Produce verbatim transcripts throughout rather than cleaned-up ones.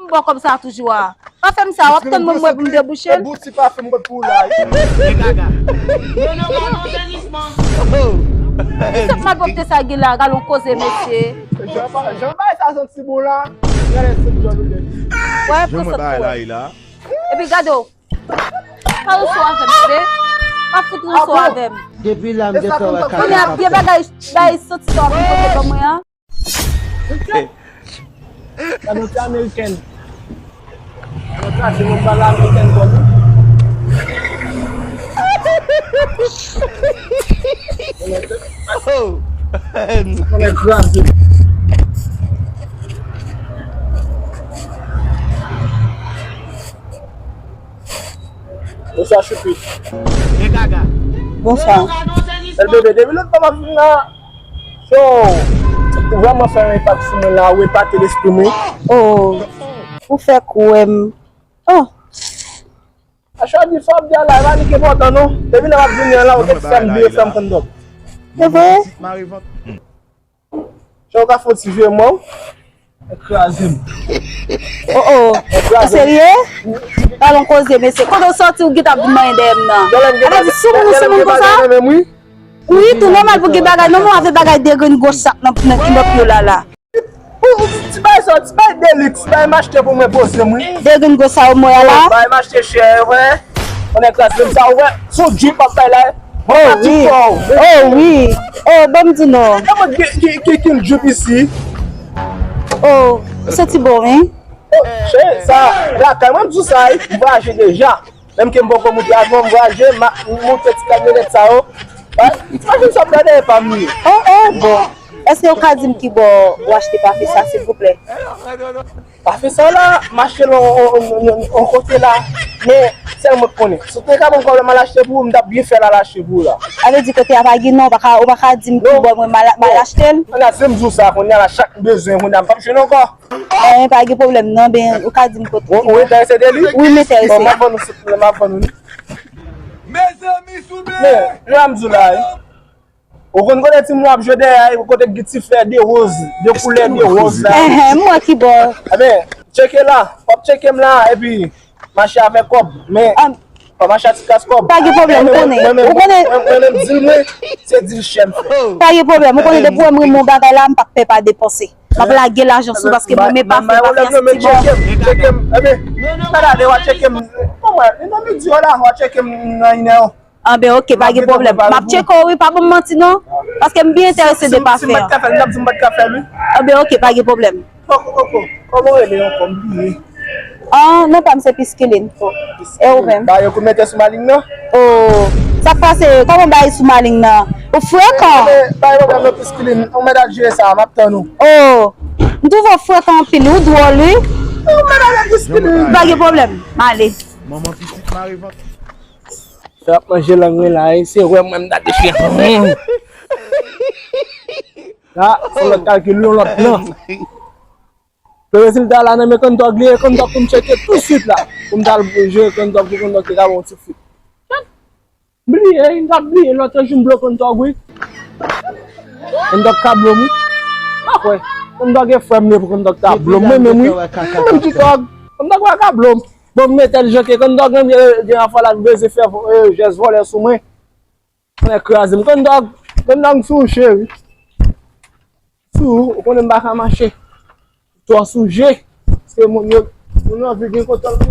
Bò kòb sa toujou a. Pa fè m sa, w ap tann mwen mwen pou m debouche l. Bouti pa fè m kot pou la. Mesye, malpwòpte sa gen la, gade yon koze, mesye. Jan bagay sa santi bon la. Gade se djòl ou ye. Wè, jan mwen bagay la ye la. Epi gade w. Pa fout sou avè m, tande. Pa fout sou avè m. Depi la, m gentan wè kaka. Kounye a, vye bagay, bagay santi sa w ap pote ban mwen an. Gade yon ti amerikèn. Gade yon ti amerikèn kòm li. Oh! Konnen kraze. Bonswa, Choupi. Bonswa. Bèl bebe, depi lòt fwa m ap vin la, so, ou vrèman fè yon enpak sou mwen la, ou epate lespri mwen. Oh, ou fè kwè m. Oh. A chak di sa w ap di a la, e pa li ki enpòtan non. Depi lè m ap vini an la, ou te fè m bliye fè m konn dòk. Se vre? Jan w ka fè yon ti vye mò, w kraze m. Oh, oh. Ou serye? Talon koze, mesye. Kote w sòti, ou gentan ap vin manyen dèyè m nan. Sa vle di, sou moun, sou moun konsa? Wi, tou nòmal pou gen bagay. Non, mwen avè bagay de grenn gwo sak nan, nan kilòt yo la, la. Ou, ou, ti bay sa, ti bay deliks, bay m achte pou mwen poze m, wi. De grenn gwo sa yo mwen la? Bay m achte chè, wè. Konnen kraze m sa, wè. Sou drip ap bay la. Oh wi. Oh wi. Oh, ban m di non. Kòman ki, ki, ki, ki drip isi? Oh, ou santi bon, wi. Oh, chè, sa, lakay mwen m di sa, wi. M vwayaje deja. Menm ke m poko moute avyon, m vwayaje, m moute ti kamyonèt sa yo. Ti machin sa ap gade pa m li. Oh, oh, bon. Èske ou ka di m ki bò ou achte pafe sa, silvouplè? Pafe sa la, m achte l on, on, on, on, on kote la. Men, sèl mwen k konnen. Si w te ka ban m kòb la, m al achte pou ou, m t ap byen fè l al achte pou ou la. Sa vle di kote a pa gen non, ou pa ka, ou pa ka di m ki bò mwen m al, m al achte l? Ann, se m di w sa, kounye a la, chak m bezwen, kounye a, m p ap jwenn ankò. Anyen, pa gen pwoblèm non, ben, ou ka di m kote. Ou, ou enterese de li? Wi, m enterese. Bon, m ap vann ou, silvouplè, m ap vann ou li. Mezanmi, souple! Men, jan m di w la, wi. Ou konn kote timoun ap jwe dèyè a, kote ki ti flè de wòz, de koulè de wòz la. Enhen, m wè ki bò. Enben, tcheke la, w ap tcheke m la, epi mache avèk kòb, men pa mache a ti kras kòb. Pa gen pwoblèm, ou konnen. Ou konnen. Mwen, mwen menm, dil mwen, se dil chè m fè. Pa gen pwoblèm, ou konnen depi w wè m renmen yon bagay la, m p ap pè pa depanse. M ap lage lajan sou paske mwen menm pa fè pa fè an ti bon. Tcheke m, tcheke m, enben, pa gade, w a tcheke m. Kòman, nan midi w la, w a tcheke m nan inè. Anben, oke, pa gen pwoblèm. M ap tcheke w, wi, pa ban m manti, non. Paske m byen enterese de pafe an. Si m pa t ka fè l, m t ap di m pa t ka fè l, wi. Anben, oke, pa gen pwoblèm. Kòman w rele ankò? M bliye. Ah, non pa m se Piskilin. E ou menm? Ba yo kou mete sou malin nan. Oh, sa k pase? Kòman bagay sou malin nan? Ou frekan? Anben, pa gen pwoblèm non, Piskilin. Ou mèt al jere sa, m ap tann ou. Oh, m twouve w frekan anpil, ou dwòl, wi. Ou mèt al jere Piskilin. Pa gen pwoblèm, m ale. Manman pitit mare vant. Sa ap manje lang mwen la, wi. Se wè mwen m ta te fè. La, se lòt kalkil, yon lòt plan. Pou rezilta la nan men Kandòg li ye, Kandòg pou m tcheke tousuit la. Pou m t al jere Kandòg pou Kandòg te ka ba yon ti fwit. M bliye, m t ap bliye lòt jou m blo Kandòg, wi. Kandòg ka blo m, wi. Pa kwè. Kandòg e frè m ye pou Kandòg ta blo m, mwen menm, wi. Mwen menm Kandòg. Kandòg pa ka blo m. Bon, m mete l jan ke Kandòg menm, eh, gen afè la, m bezwen fè, eh, jès vòlè sou mwen. Mwen kraze m. Kandòg, Kandòg sou je, wi. Sou, ou konnen m pa ka mache. Twò sou je. Paske moun yo, moun yo anvi gen kontwòl, wi.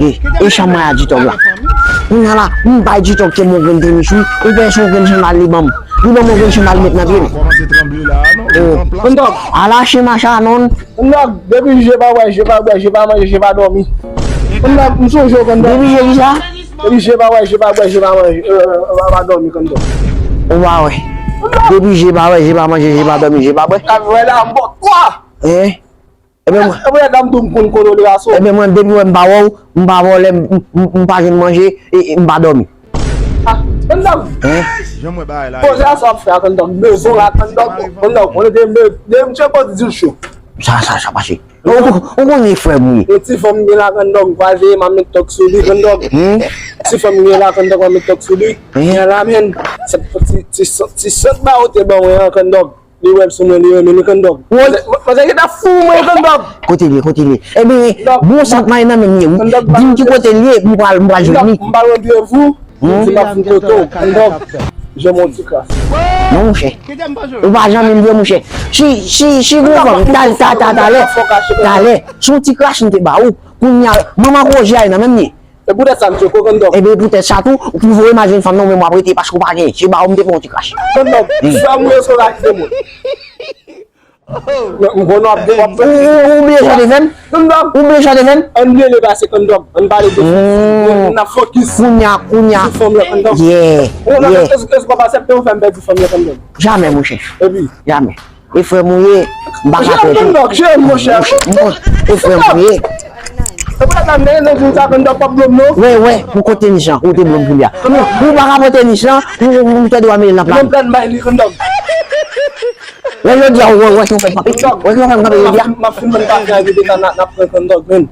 E, e chanm mwen a Djitòg la. Kounye a la, m bay Djitòg ke mwen grenn tenis, wi. Ou pè son grenn chanm al li ban m. Li ban mwen grenn chanm al met nan pye m. Kòmanse tranble la, non? Oh. Kandòg. Ala chen macha non. Kandòg, depi je pa bwè, je pa bwè, je pa manje, je pa dòmi. Kandòg, m sonje w, Kandòg. Depi je kisa? Depi je pa bwè, je pa bwè, je pa manje, euh, pa, pa dòmi, Kandòg. Ou pa wè. Depi je pa bwè, je pa manje, je pa dòmi, je pa bwè. Ka wè la, m bò twa. Hein? Ebyen mwen. Ebyen dam tou m konn kontwole aso. Ebyen mwen, depi wè m pa wè w, m pa vòlè, m, m, m pa jwenn manje, e, e m pa dòmi. Ah, Kandòg. Hein? Jan mwen bagay la. Koze a sa w ap fè a, Kandòg. Bezwen la, Kandòg. Kandòg, on était deux, deux, m tcheke w di l cho. Sa, sa, sa pase. Ou, ou, ou konnen frè m wi. E ti fanm gen la, Kandòg, kwaze, m a met tòk sou li, Kandòg. Hmm? Ti fanm gen la, Kandòg, m a met tòk sou li. Hmm? Gen la, men. Se ti, ti, ti, ti sèt ba ou te ban mwen an, Kandòg. Li wè l sou mwen, li renmen li, Kondòg. Manzè, manzè gentan fou mwen, Kondòg. Kote l ye, kote l ye? Ebyen, bon sant mayi nan menm li ye, wi. Di m ki kote l ye, m pral, m pral jwenn li. M pral randevou, di m ap vin kote w, Kondòg. Jan m yon ti kras. Non, monchè. Ou pa janm vin vre, monchè. Si, si, si gon fanm, ta, ta, ta, talè, talè, si yon ti kras m te ba ou, kounye a, manman koze a nan menm li ye. E poutèt sa, m tchoko, Kondòg. Ebyen, poutèt sa tou, ou voye m al jwenn fanm nan, ou menm w ap rete, paske w pa gen. Se ba ou m te pran yon ti kras. Kondòg, frè m ou ye, se w ka kite moun. M konnen w ap gen, w ap fè. Ou, ou, ou bliye sa w te fè m? Kondòg. Ou bliye sa w te fè m? Ann bliye le pase, Kondòg. Ann pale de fanm. N ap fokis. Kounye a, kounye a. Sou fanm nan, Kondòg. Yeah, yeah. Èske w ap aksepte w fè m pèdi fanm nan, Kondòg? Jamè, monchè. Epi? Jamè. E frè m ou ye, m pa ka pèdi. Kondòg, jere m, monchè. Monchè, e frè m ou ye. E poutèt sa m te gen nan jou sa, Kondòg, p ap blo m non. Wè, wè, pou kote tenis lan, kote blo m kounye a. Ou pa ka pran tenis lan, ou, ou, ou tande w ap mele l nan pla. Mwen pran bay li, Kondòg. Wè, jodi a, wè, wè, si w fè m kanpe. Wè, si w fè m kanpe jodi a. M ap fin ban kafe a, jodi a, n ap pran, Kondòg, menm.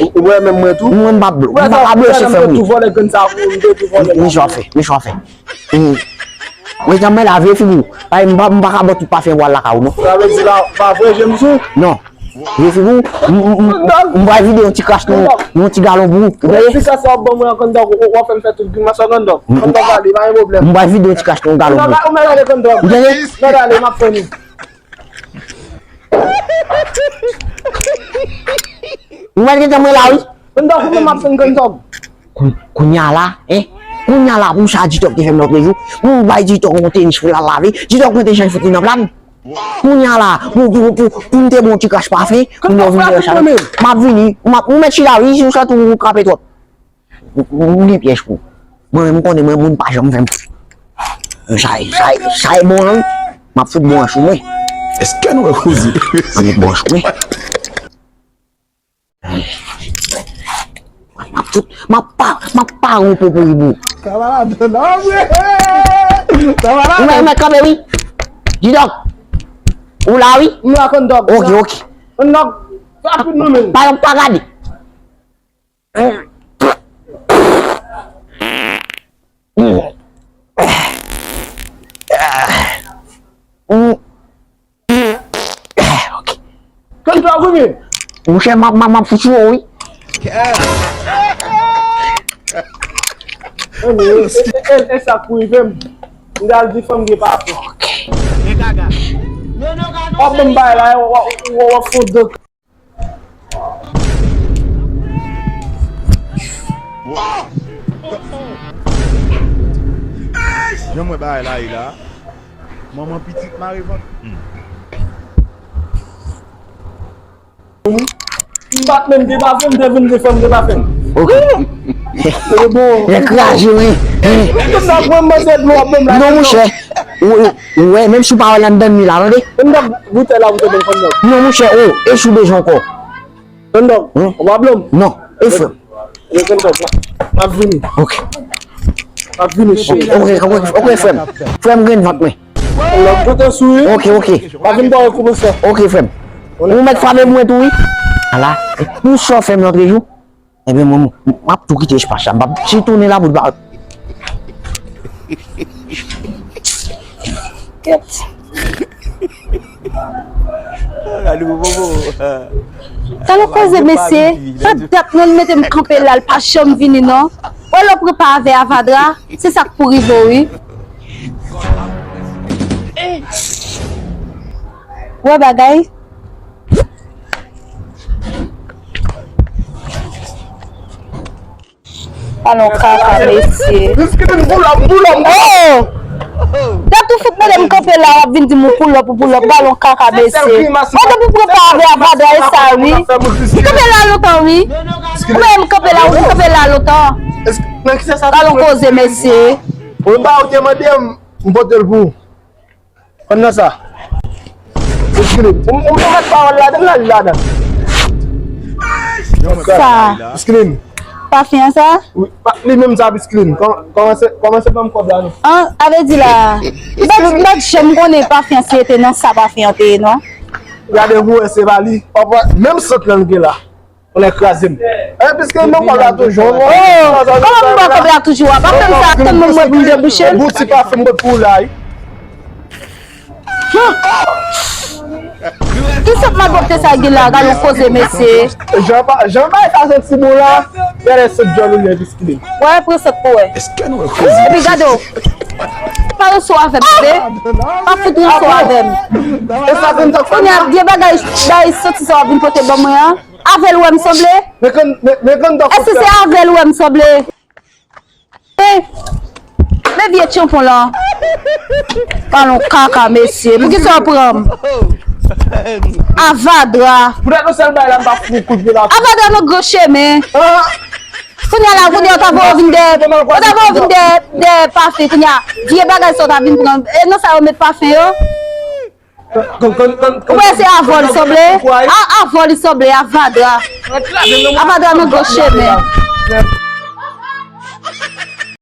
Ou wè menm mwen tou. Mwen m pa blo, m pa ka blo se frè m ou ye. Tou vòlè grenn sa pou m te tou vòlè. Men sa w ap fè, men sa w ap fè. Mwen janm mwen la vye figi w. Ay, m pa, m pa ka bò tout pafen wal lakay ou non. Sa vle di la, pa vre je m sou? Non. Vye figi w, m, m, m, m pral vide yon ti kras nan yon ti galon pou ou. Ou tande? Ti kras sa w ap ban mwen an, Kondòg, w ap fè m fè tout grimas sa, Kondòg. Kondòg, ale, pa gen pwoblèm. M pral vide yon ti kras nan yon galon pou ou. Ou mèt ale, Kondòg. Ou tande? Mèt ale, m ap fè nou. Ou mèt gentan mwen la, wi. Kondòg, ou menm ap tann Kondòg. Kou-, kounye a la, en? Kounye a la, pou sa Djidòk te fè m lòt jou, pou m bay Djidòk yon tenis pou l al lave, Djidòk mwen te janm fout li nan pla m. Kounye a la, pou, pou, pou, pou m te bon ti kras pafen, kounye a w vin fè sa. M ap vini, m ap, ou mèt chita, wi, si w santi w krape twòp. Ou, ou, ou gen pyès pou. Mwen menm, m konnen mwen, moun pa janm fè m. Sa, sa, sa e bon an, wi. M ap fout bon an sou mwen. Èske nou wè koze? M ap fout bon an sou mwen. M ap fout, m ap pa, m ap pa yon popoyi pou ou. Sa va ladan nan, wi. Sa va ladan. Ou mèt, ou mèt kanpe, wi. Didòk. Ou la, wi. M la, Kondòg. Ok, ok. Kondòg, rapid nou menm. Pa, pa gade. Kondòg wi men. Monchè, m ap, m ap, m ap fout sou ou, wi. E, e, e, e sa k pou rive m. M t al di fanm gen pa fè. W ap ban m bay la, w ap, w ap, w ap fè w donk. Jan m wè bagay la ye la, manman pitit mare vant. M pa t menm gen pa fè m, m te vin gen fanm gen pa fè m. Ok. Lè kraze, wi. Non, monchè. Ou, ou, ou wè, menm si w pa wè l anndan mi la, tande? Non, monchè, o, e si w bezwen ankò? Kondòg, ou pa blo m? Non, e frè m. M ap vini. Ok. M ap vini, cheri. Ok, ok, ok, frè m. Frè m, grenn vant mwen. Kondòg, kote sou, wi. Ok, ok. Pa vin ba w koup sa. Ok, frè m. Ou mèt frape pou mwen tou, wi. Ala, pou sa w fè m lòt jou. Ebyen, mwen, m ap tou kite espas la. M p ap, si tounen la, bout ba. Kèt. Gade pou bobo. Talè koze, mesye. Fè dat non, l mete m kanpe la, l pa janm vini, non. Wè, lè w pran pa avè avadra, se sa k pou rive w, wi. Wè bagay. Alon kaka, mesye. Miskin, pull up, pull up. Oh! Dat ou fout mande m kanpe la, w ap vin di m ou pull up, ou pull up, balon kaka, mesye. Mwen depi pran pa avè avadra e sa, wi. Kanpe la lontan, wi. Ou mande m kanpe la, ou kanpe la lontan. Balon koze, mesye. Ou pa ou te mande m, m pote l pou ou. Konn nan sa. Pisklin. Ou, ou, ou met pawòl ladan, l al ladan. Sa. Pisklin. Pafen an sa? Wi, pa, li menm sa, Pisklin. Kòm-, kòmanse, kòmanse ban m kòb la, non. An, a vle di la, m pa, m pa t janm konnen pafen an si te nan sa pafen an te ye, non. Gade pou wè se pa li. Papa, menm sant lan l gen la. Ou nèk kraze m. E, piske nou pa la toujou. Oh, kòman pou mwen kob la toujou a? Pa fè m sa, tann mwen mwen pou m debouche. Bouti pa fè m bòt pou ou la, wi. Ki sant malpwòpte sa gen la, gade yon koze, mesye. Jan pa, jan bay sa santi bon la, gade sant djòl ou lè piskile. Wè, pran sant pou wè. Epi gade w. Pa yon so avè m, tande. Pa fout yon so avè m. Kounye a, vye bagay, bagay santi sa w ap vin pote ban mwen an. Avè l wè m sanble? Èske se avè l wè m sanble? Eh, men vye tchanpon lan. Balon kaka, mesye. Poukisa w pran m? Avadra. Poutèt yon sèl bagay la, m pa fout kout pye la. Avadra nan gran chemen. Kounye a la, kounye a, w ta voye w vin dèyè, w ta voye w vin dèyè, dèyè pafen, kounye a, vye bagay sa w ta vin pran. E nan sa yo met pafen yo? Ou wè se avè w li sanble? A, avè w li sanble, avadra. Avadra nan gran chemen.